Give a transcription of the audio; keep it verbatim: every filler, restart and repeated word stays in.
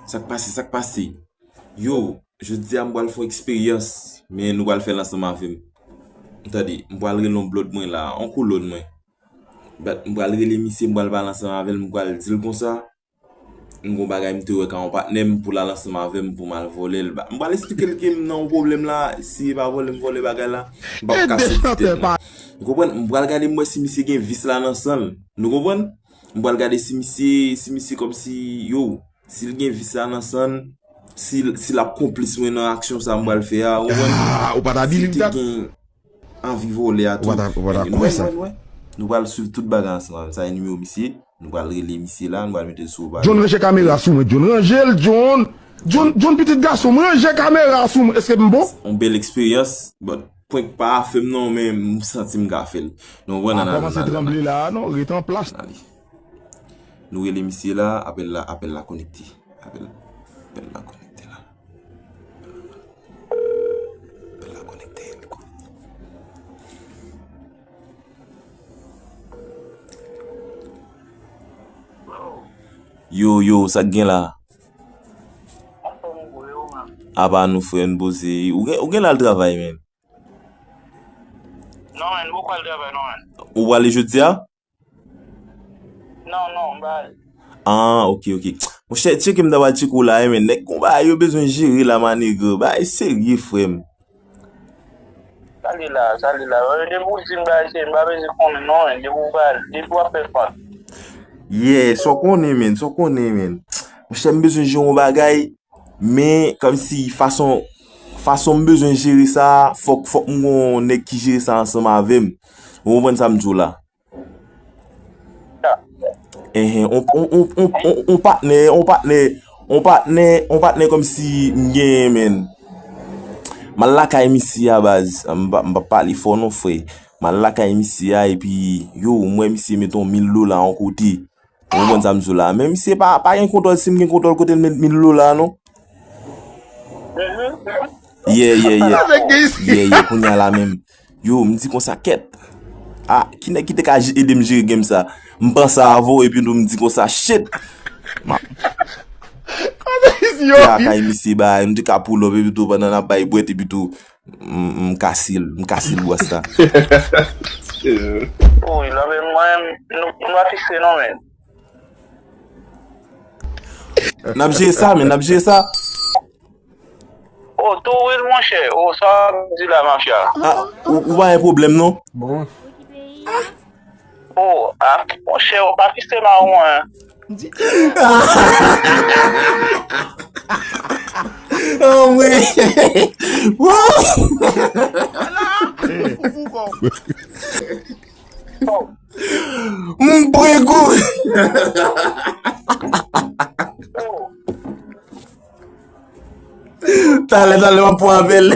Sa k pase, sa k pase? Yo, jodi a m pral fè yon eksperyans, men nou pral fè l ansanm avè m. Tande, m pral rele yon blòd mwen la, yon kolòn mwen. But, m pral rele misye, m pral pale ansanm avè l, m pral di l konsa. M gon bagay m te wè ka yon patnè m pou l al ansanm avè m pou m al vòlè l. Ba- M pral eksplike l ke m nan yon pwoblèm la, si e pa vòlè m vòlè bagay la, m p ap ka soti tèt mwen. Ou konprann? M pral gade m wè si misye gen vis la nan san l. Nou konprann? M pral gade si misye, si misye kòmsi, yo, si l gen vis la nan san l, si, si l ap konplis mwen nan aksyon sa m pral fè a, ou konprann? Ah, ou pa ta believe that? Si l te gen anvi vòlè a tou. Ou pa ta, ou pa ta kwè sa? Nou pral swiv tout bagay ansanm. Sa e nimewo misye. Nou pral rele misye la, nou pral mete l sou paj. John, ranje kamera sou mwen, John. Ranje l, John. John, John, pitit gason m, ranje kamera sou mwen. Èske m bon? Yon bèl eksperyans, but prank pa afè m non, men m santi m ka fè l. Nou wè nan. Kòmanse tranble la, non, ret an plas. Nou rele misye la, apèl la, apèl la konekte. Apèl, apèl la konekte la. Apèl la konekte. Yo, yo, sa k gen la? Apa nou, frè, n poze. Ou gen, ou gen l al travay, men? Non, men, m poko al travay, non, men. Ou prale jodi a? Non, non, m pa al. Ah, ok, ok. Monchè, tcheke m ta pral tcheke w la, men nèg gon bagay yo bezwen jere la, manegre. Bagay serye, frè m. Sa li la, sa li la. Depi w di m bagay serye, m pa bezwen konnen non, men depi w pa al, depi w ap fè fòt. Yeah, sa w konnen, men, sa w konnen, men. Monchè, m bezwen jere yon bagay, men kòmsi fason, fason m bezwen jere sa, fòk, fòk m gon nèg ki jere sa ansanm avè m. Ou konprann sa m di w la? Enhen, on, on, on, on, on, on patnè, on patnè, on patnè, on patnè kòmsi m genyen, men. M al lakay misye a, baz. M pa, m pa pale fò non, frè. M al lakay misye a, epi, yo, m wè misye mete yon mil dola yon kote. Ou konprann sa m di w la? Men misye pa, pa gen kontwòl, si m gen kontwòl kote l met mil dola, non. Yeah, yeah, yeah. Yeah, yeah, kounye a la menm. Yo, m di konsa, kèt. Ah, ki nèg ki te ka j- ede m jere game sa? M panse avè w, epi tou m di konsa, shit. Ma- Te lakay misye bay, m te ka pull up, epi tou pandan n ap bay bwèt, epi tou, m, m kase l, m kase l bwès la. Wi, la, men mwen, nou, nou pa fikse non, men. N ap jere sa, men, n ap jere sa. Oh, tou wi, monchè. Oh, sa w ap di la, mafya? Ah, ou, ou pa gen pwoblèm, non? Bon. Oh, ah, monchè, ou pa pise mawon, hein. Oh, wi. Wow. Oh. M pran kou. Oh. Talè, talè, m ap pran apèl.